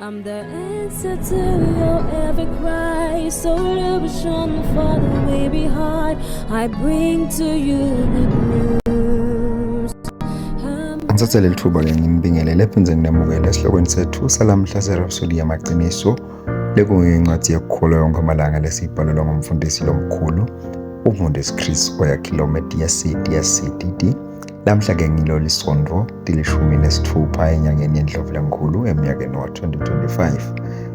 I'm the answer to your every cry, solution for the weary heart. I bring to you good news. I'm Angithathe leli thuba-ke nginibingelele phinde nginemukele esihlokweni sethu salamhla seRhapsody Yamaqiniso lekungencwadi yokukholwa yonke amalanga lesiyibhalelwa ngumfundisi lomkhulu umfundisi Chris Oyakhilome DSC DSC DD. Lamhla-ke ngilo lisonto 16 enyangeni yeNdlovulenkulu eminyakeni wa-2025.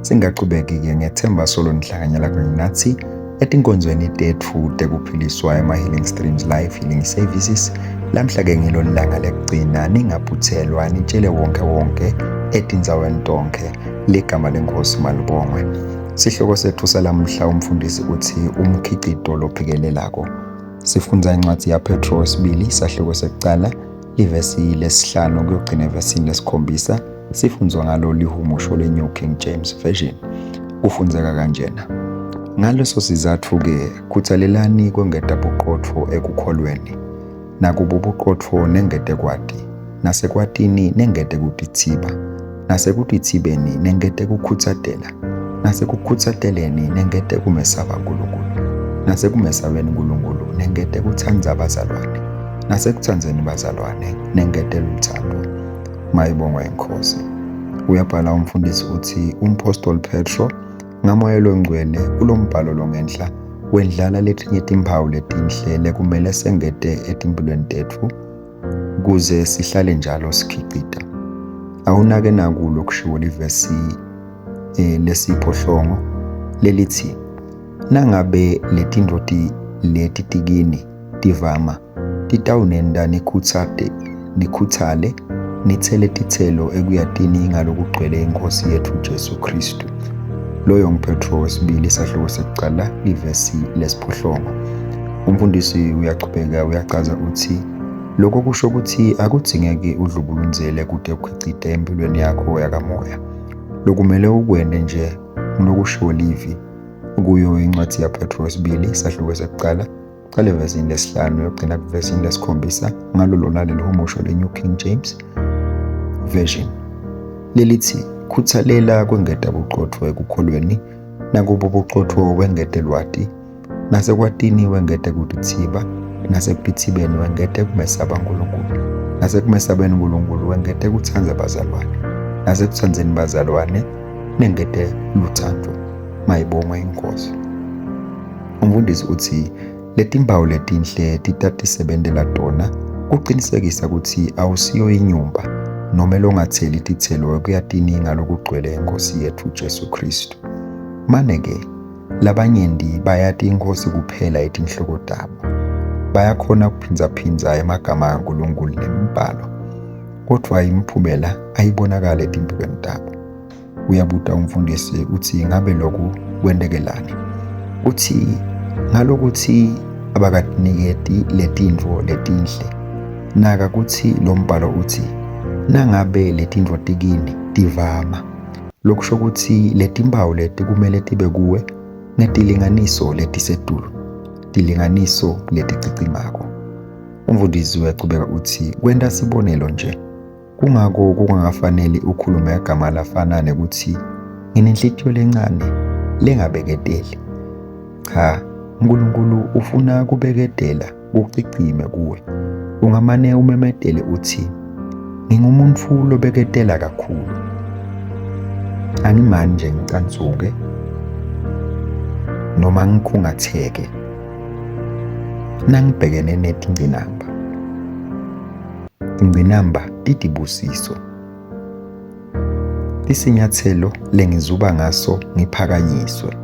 Singachubeki-ke ngethemba solo nihlanganyela kanye nathi etinkonzweni tethu tekuphiliswa ema-Healing Streams Live Healing Services. Lamhla-ke ngilo lilanga lekugcina, ningaphuthelwa, nitshele wonke wonke etindzaweni tonke ligama lenkosi malibongwe. Sihloko sethu salamhla umfundisi uthi umkhicito lophikelelako. Sifundza incwadi yaPetro wesibili sahluko sekucala livesi lesihlanu kuyogcina evesini lesikhombisa sifundzwa ngalo lihumusho le-New King James Version. Kufundzeka kanjena. Ngaleso sizatfu-ke khuthalelani kwengeta buqotfo ekukholweni, nakubo buqotfo nengete kwati, nasekwatini nengete kutithiba, nasekutithibeni nengete kukhutsatela, nasekukhutsateleni nengete kumesaba Nkulunkulu, nasekumesabeni Nkulunkulu nengete kutsandza bazalwane, nasekutsandzeni bazalwane nengete luthando. Mayibongwe inkosi. Uyabhala umfundisi uthi umphostoli Petro ngamoya longcwele kulombhalo longenhla wendlala letinye timphawu letinhle lekumele sengete etimpilweni tetfu kuze sihlale njalo sikhicita. Awunake naku lokushiwo livesi lesiphohlongo lelithi nangabe letintfo leti tikini tivama titawunenta nikhutsate nikhutsale nithele titselo ekuyatini ngalokugcwele inkosi yethu Jesu Kristu. Loyo nguPetro wesibili sahluko sekucala livesi lesiphohlongo. Umfundisi uyachubeka uyachaza uthi lokho kusho ukuthi akudzingeki udlubulundzele kute ukhicite empilweni yakho yakamoya. Lokumele ukwente nje ngulokushiwo livi kuyo incwadi yaPetro wesibili sahluko sekucala qala evesini lesihlanu uyogcina kuvesini lesikhombisa ngalo lona leli humusho le-New King James Version lelithi khuthalela kwengeta buqotho ekukholweni nakubo buqotho wengete lwati nasekwatini wengete kutithiba nasekutithibeni wengete kumesaba Nkulunkulu nasekumesabeni Nkulunkulu wengete kutsandza bazalwane nasekutsandzeni bazalwane nengete luthando. Mayibongwe inkosi. Umfundisi uthi letimpawu letinhle titatisebentela tona kuqinisekisa ukuthi awusiyo inyumba noma longatheli titselo ekuyatini ngalokugcwele inkosi yethu Jesu Kristu. Mane-ke labanyenti bayati inkosi kuphela etinhloko tabo. Bayakhona kuphindzaphindza emagama kaNkulunkulu nemibhalo, kodvwa imiphumela ayibonakali etimpilweni tabo. Uyabuta umfundisi uthi ngabe lokhu kwentekelani? Uthi ngalokuthi abakatiniketi letintfo letinhle. Naka kutsi lo mbhalo uthi nangabe letintfo tikini tivama. Lokusho kutsi letimpawu leti kumele tibe kuwe ngetilinganiso letisetulu, tilinganiso leticicimako. Umfundisi uyachubeka uthi kwenta sibonelo nje kungako kungakafaneli ukhulume igama lafana nekuthi nginenhlitiyo lencane lengabeketeli. Cha, uNkulunkulu ufuna kubeketela kucicime kuwe. Ungamane umemetele uthi ngingumuntu lobeketela kakhulu. Angimani nje ngicansuke noma ngikhungatheke nangibhekene netingcinamba. Ingcinamba titibusiso. Isinyathelo lengizuba ngaso ngiphakanyiswe.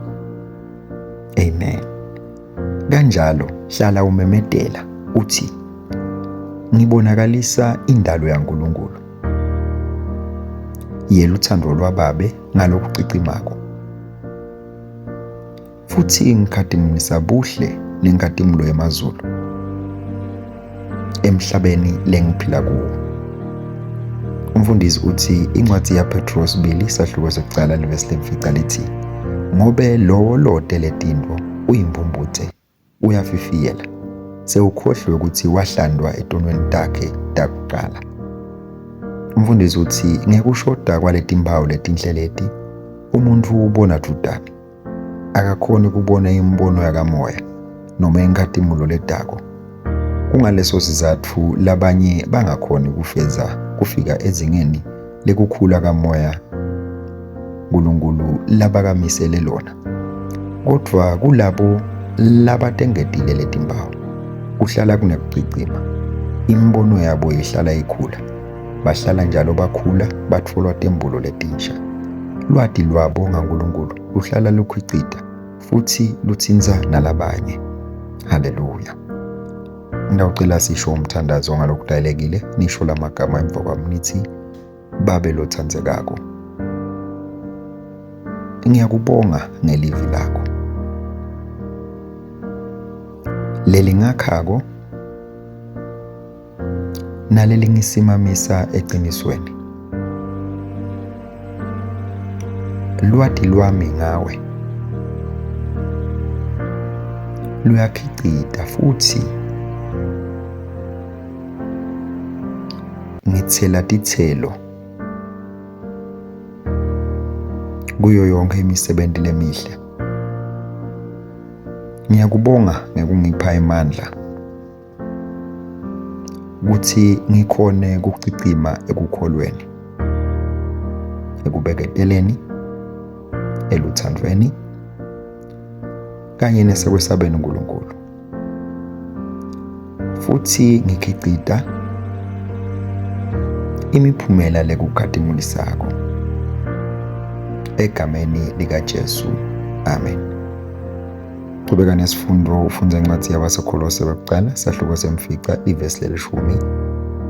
Amen. Kanjalo hlala umemetela uthi ngibonakalisa indalo yaNkulunkulu. Yeluthando lwababe ngalokucicimako. Futhi ngikhatimulisa buhle nenkatimulo yemazulu emhlabeni lengiphila kuwo. Umfundisi uthi incwadi yaPetro wesibili sahluko sekucala livesi lemfica lithi ngobe lowo lote letintfo uyimpumputhe uyafifiyela sewukhohlwe ukuthi wahlandwa etonweni takhe takuqala. Umfundisi uthi ngekushoda kwaletimpawu letinhle leti, umuntu ubona dvudane. Akakhoni kubona imibono yakamoya noma inkhatimulo ledako. Kungaleso sizatfu labanye bangakhoni kufeza kufika ezingeni lekukhula kamoya Nkulunkulu labakamisele lona. Kodvwa kulabo labatengetile letimpawu, kuhlala kunekucicima. Imibono yabo ihlala ikhula. Bahlala njalo bakhula, batfolwa tembulo letinsha. Lwati lwabo ngaNkulunkulu luhlala lukhicita futhi lutsintsa nalabanye. Haleluya. Ngitawucela sisho umthandazo ngalokudayelekile, nisho lamagama emva kwami nithi Babe lothandzekako. Ngiyakubonga ngelivi lakho. Lelingakhako nalelingisimamisa eqinisweni. Lwati lwami ngawe luyakhicita futhi ngithela tithelo kuyo yonke imisebenzi lemihle. Ngiyakubonga ngekungipha emandla ukuthi ngikhone ukucicima ekukholweni, ekubeketeleni, eluthandweni kanye nesekwesabeni uNkulunkulu. Futhi ngikhicita imiphumela lekukhatimulisa egameni likaJesu. Amen. Qhubeka nesifundo ufunda incwadi yabaseKolose bekuqala sahluko semfica ivesi lelishumi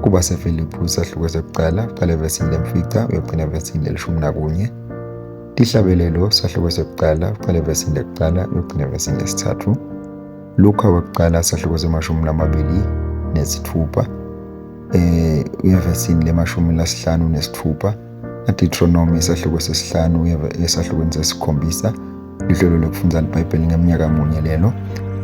kubaseFiliphu sahluko sekuqala uqala evesini lemfica uyogcina evesini lelishumi nakunye Tihlabelelo sahluko sekuqala uqala evesini lekuqala uyogcina evesini lesithathu Luka wekuqala sahluko semashumi lamabili nesithupha evesini lemashumi lasihlanu nesithupha naDeuteronomy isahluko sesihlanu esahlukweni sesikhombisa. Luhlelo lokufundza liBhayibheli ngeminyaka munye lelo.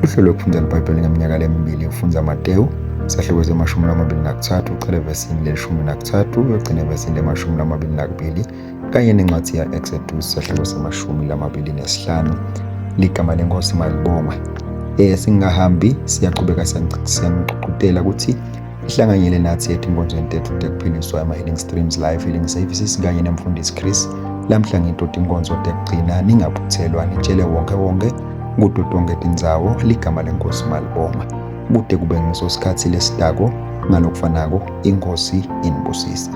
Luhlelo lokufundza liBhayibheli ngeminyaka lemibili ufundza Matewu sahluko semashumi lamabili nakuthathu uqale evesini leshumi nakuthathu uyogcina evesini lemashumi lamabili nakubili kanye nencwadi ya-Exodus sahluko semashumi lamabili nesihlanu. Ligama lenkosi malibongwe. Singahambi siyaqhubeka siyanigqugqutela ukuthi ihlanganyele nathi etinkonzweni tethu tekuphiliswa ama-Healing Streams Live Healing Services kanye nemfundisi Chris. Lamhla ngito tinkonzo tekugcina, ningaphuthelwa, nitshele wonke wonke kuto tonke tindzawo. Ligama lenkosi malibongwe kude kube ngiso sikhathi lesitako. Ngalokufanako inkosi inibusise.